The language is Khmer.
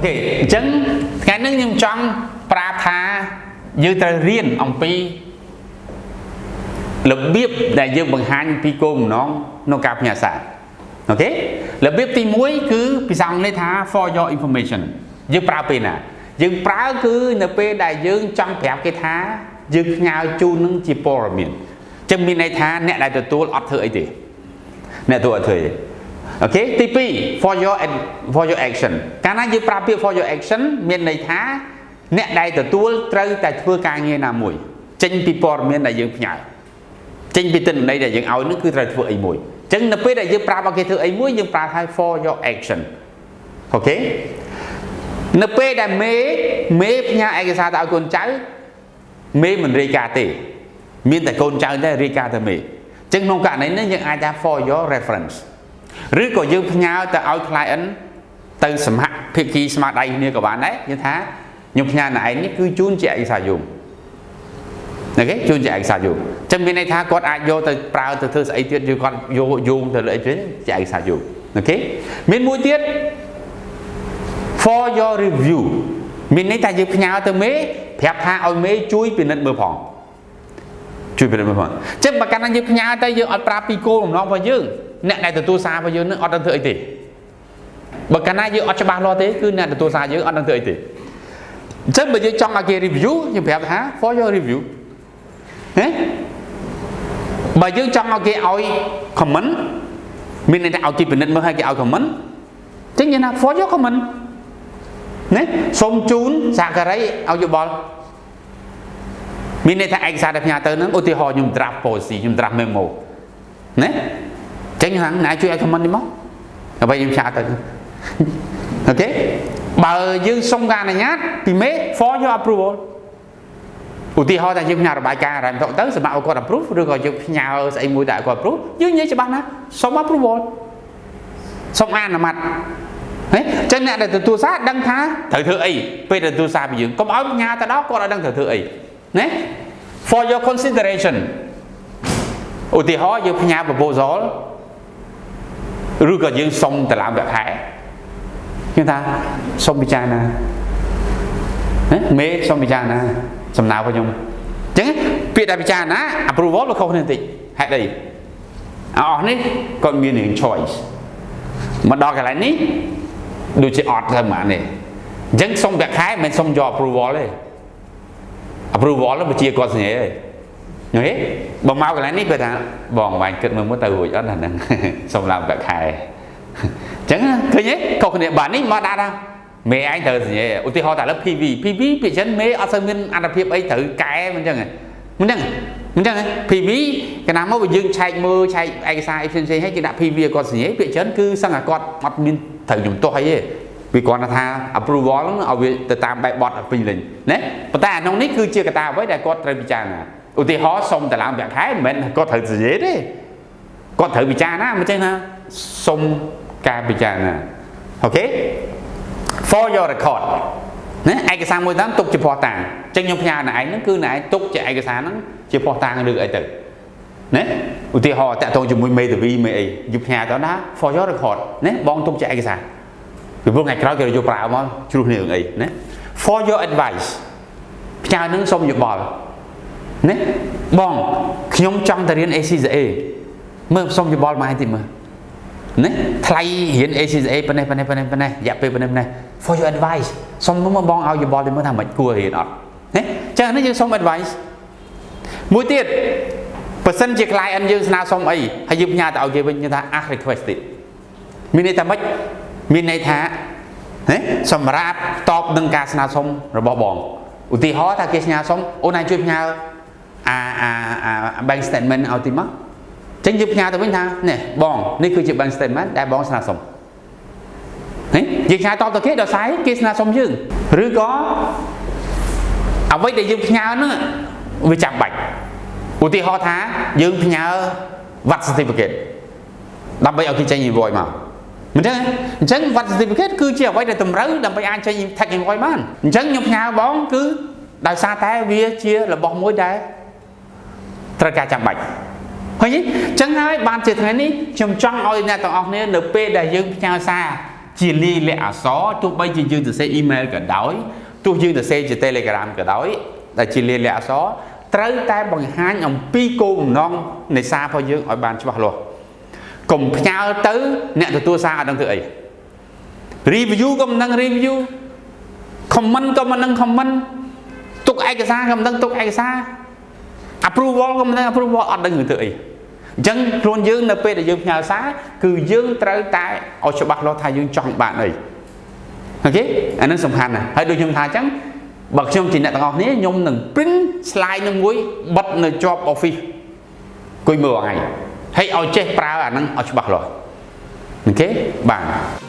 OK អញ្ចឹងថ្ងៃនេះខ្ញុំចង់ប្រាប់ថាយើងត្រូវរៀនអំពីរបៀបដែលយើងបង្ហាញពីគោលបំណងក្នុងការផ្ញើសារ OK របៀបទី1គឺភាសាអង់គ្លេសថា for your information យើងប្រើពេលណាយើងប្រើគឺនៅពេលដែលយើងចង់ប្រាប់គេថាយើងផ្ញើជូននឹងជាព័ត៌មានអញ្ចឹងមានន័យថាអ្នកដែលទទួលអត់ធ្វើអីទេអ្នកទទួលអត់ធ្វើអី OK ទី2 for your action កាលណាយើងប្រើពាក្យ for your action មានន័យថាអ្នកដែលទទួលត្រូវតែធ្វើការងារណាមួយចេញពីព័ត៌មានដែលយើងផ្ញើចេញពីទិន្នន័យដែលយើងឲ្យនឹងគឺត្រូវធ្វើអីមួយអញ្ចឹងនៅពេលដែលយើងប្រាប់ឲ្យគេធ្វើអីមួយយើងប្រើថា for your action OK នៅពេលដែលមេមេផ្ញើឯកសារទៅឲ្យកូនចៅមេមិនរាយការណ៍ទេមានតែកូនចៅទេរាយការណ៍ទៅមេអញ្ចឹងក្នុងករណីនេះយើងអាចថា for your reference ឬក៏យើងផ្ញើទៅឲ្យ client ទៅសហភាគីស្មារតីគ្នាក៏បានដែរយើងថាខ្ញុំផ្ញើណែឯងនេះគឺជូនជាឯកសារយោង OK ជូនជាឯកសារយោងអញ្ចឹងមានន័យថាគាត់អាចយកទៅប្រើទៅធ្វើស្អីទៀតឬគាត់យកយោងទៅលើអីផ្សេងជាឯកសារយោង OK មានមួយទៀត for your review មានន័យថាយើងផ្ញើទៅមេប្រាប់ថាឲ្យមេជួយពិនិត្យមើលផងជួយពិនិត្យមើលផងអញ្ចឹងបើកាលណាយើងផ្ញើទៅយើងអត់ប្រាប់ពីគោលបំណងរបស់យើងអ្នកដែលទទួលសាររបស់យើងនឹងអត់ដឹងធ្វើអីទេបើកាលណាយើងអត់ច្បាស់លាស់ទេគឺអ្នកទទួលសារយើងអត់ដឹងធ្វើអីទេអញ្ចឹងបើយើងចង់ឲ្យគេ review យើងប្រាប់ថា for your review ហ៎បើយើងចង់ឲ្យគេឲ្យ comment មានន័យថាឲ្យគេពិនិត្យមើលឲ្យគេឲ្យ comment អញ្ចឹងយើងថា for your comment ណាសូមជូនសហការីឲ្យយោបល់មានន័យថាឯកសារដែលផ្ញើទៅហ្នឹងឧទាហរណ៍ខ្ញុំ draft policy ខ្ញុំ draft memo ណាអញ្ចឹងហ្នឹងណាជួយឲ្យ comment នេះមកអ្វីខ្ញុំផ្ញើទៅ OK បើយើងសុំការអនុញ្ញាតពីមេ for your approval ឧទាហរណ៍ថាយើងផ្ញើរបាយការណ៍រ៉ែមទៅទៅសម្រាប់ឲ្យគាត់ approve ឬក៏យើងផ្ញើស្អីមួយដែលឲ្យគាត់ approve យើងនិយាយច្បាស់ណាស់សុំ approval សុំអនុម័តហេអញ្ចឹងអ្នកដែលទទួលសារដឹងថាត្រូវធ្វើអីពេលទទួលសារពីយើងកុំឲ្យផ្ញើទៅដល់គាត់អត់ដឹងត្រូវធ្វើអីណា for your consideration ឧទាហរណ៍យើងផ្ញើ proposal ឬក៏យើងសុំតម្លើងប្រាក់ខែយើងថាសុំពិចារណាហ៎មេសុំពិចារណាសំណើរបស់ខ្ញុំអញ្ចឹងពាក្យដែលពិចារណា approval វាខុសគ្នាបន្តិចហេតុអីអស់នេះគាត់មានរឿង choice មកដល់កន្លែងនេះដូចជាអត់ទៅហ្មងនេះអញ្ចឹងសុំប្រាក់ខែមិនមែនសុំយក approval ទេ approval នោះបញ្ជាគាត់សញ្ញាទេឃើញទេបើមកកន្លែងនេះគាត់ថាបងបាញ់គិតមើលមើលទៅរួចអត់អាហ្នឹងសុំឡើងប្រាក់ខែអញ្ចឹងឃើញទេខុសគ្នាបាទនេះមកដាក់ថាមេឯងត្រូវសញ្ញាឧទាហរណ៍តែឥឡូវ PV PV ពីចឹងមេអត់សូវមានអត្ថភាពអីត្រូវកែមិនអញ្ចឹងមិនអញ្ចឹងមិនអញ្ចឹង PV កាលណាមកយើងឆែកមើលឆែកឯកសារអីផ្សេងៗហើយគេដាក់ PV ឲ្យគាត់សញ្ញាពាក្យច្រើនគឺសឹងតែគាត់អត់មានត្រូវជំទាស់អីទេវាគ្រាន់តែថា approval ហ្នឹងឲ្យវាទៅតាមបែបបទពេញលេញណាប៉ុន្តែអានោះនេះគឺជាកត្តាអ្វីដែលគាត់ត្រូវពិចារណាឧទាហរណ៍សុំតឡើងប្រាក់ខែមិនមែនគាត់ត្រូវសញ្ញាទេគាត់ត្រូវពិចារណាមិនចឹងណាសុំការពិចារណា OK for your record ណាឯកសារមួយតាមទុកជាភស្តុតាងអញ្ចឹងខ្ញុំផ្ញើណែឯងហ្នឹងគឺណែឯងទុកជាឯកសារហ្នឹងជាភស្តុតាងឬអីទៅណាឧទាហរណ៍តាក់ទងជាមួយមេធាវីមេអីយើងផ្ញើទៅណា for your record ណាបងទុកជាឯកសារពីព្រោះថ្ងៃក្រោយគេយកប្រើមកជ្រុះគ្នារឿងអីណា for your advice ផ្ញើនឹងសុំយោបល់ណាបងខ្ញុំចង់ទៅរៀន ACCA មើលសុំយោបល់មកឲ្យតិចមើលណាថ្លៃរៀន ACCA ប៉ុណ្ណេះប៉ុណ្ណេះប៉ុណ្ណេះប៉ុណ្ណេះរយៈពេលប៉ុណ្ណេះប៉ុណ្ណេះ for your advice សុំមកបងឲ្យយោបល់តិចមើលថាមិនគួររៀនអត់ណាចឹងនេះយើងសុំ advice មួយទៀតបើសិនជា client យើងស្នើសុំអីហើយយើងផ្ញើទៅឲ្យគេវិញយើងថា as requested មានន័យថាម៉េចមានន័យថាហ៎សម្រាប់តបនឹងការស្នើសុំរបស់បងឧទាហរណ៍ថាគេស្នើសុំអូនឯងជួយផ្ញើអា bank statement ឲ្យតិចមកចឹងយើងផ្ញើទៅវិញថានេះបងនេះគឺជា bank statement ដែលបងស្នើសុំហ៎យើងផ្ញើតបទៅគេដល់ស្អែកគេស្នើសុំយើងឬក៏អ្វីដែលយើងផ្ញើហ្នឹងវាចាំបាច់ឧទាហរណ៍ថាយើងផ្ញើ VAT certificate ដើម្បីឲ្យគេចេញ invoice មកមិនទេអញ្ចឹង VAT certificate គឺជាអ្វីដែលតម្រូវដើម្បីអាចចេញ tax invoice បានអញ្ចឹងខ្ញុំផ្ញើបងគឺដោយសារតែវាជារបស់មួយដែលត្រូវការចាំបាច់ឃើញទេអញ្ចឹងហើយបានជាថ្ងៃនេះខ្ញុំចង់ឲ្យអ្នកទាំងអស់គ្នានៅពេលដែលយើងផ្ញើសារ ជាលាយលក្ខណ៍អក្សរទោះបីជាយើងសរសេរ email ក៏ដោយទោះយើងសរសេរជា Telegram ក៏ដោយដែលជាលាយលក្ខណ៍អក្សរត្រូវតែបង្ហាញអំពីគោលបំណងនៃសាររបស់យើងឲ្យបានច្បាស់លាស់កុំផ្ញើទៅអ្នកទទួលសារអត់ដឹងធ្វើអី review ក៏មិនដឹង review comment ក៏មិនដឹង comment ទុកឯកសារក៏មិនដឹងទុកឯកសារ approval ក៏មិនដឹង approval អត់ដឹងរឿងធ្វើអីអញ្ចឹងខ្លួនយើងនៅពេលដែលយើងផ្ញើសារគឺយើងត្រូវតែឲ្យច្បាស់លាស់ថាយើងចង់បានអីOK អានឹងសំខាន់ណាស់ហើយដូចខ្ញុំថាអញ្ចឹងបើខ្ញុំជាអ្នកទាំងអស់គ្នាខ្ញុំនឹង print slide នឹងមួយបិទនៅជាប់ office អង្គុយមើលថ្ងៃហើយឲ្យចេះប្រើអាហ្នឹងឲ្យច្បាស់លាស់OK បាទ។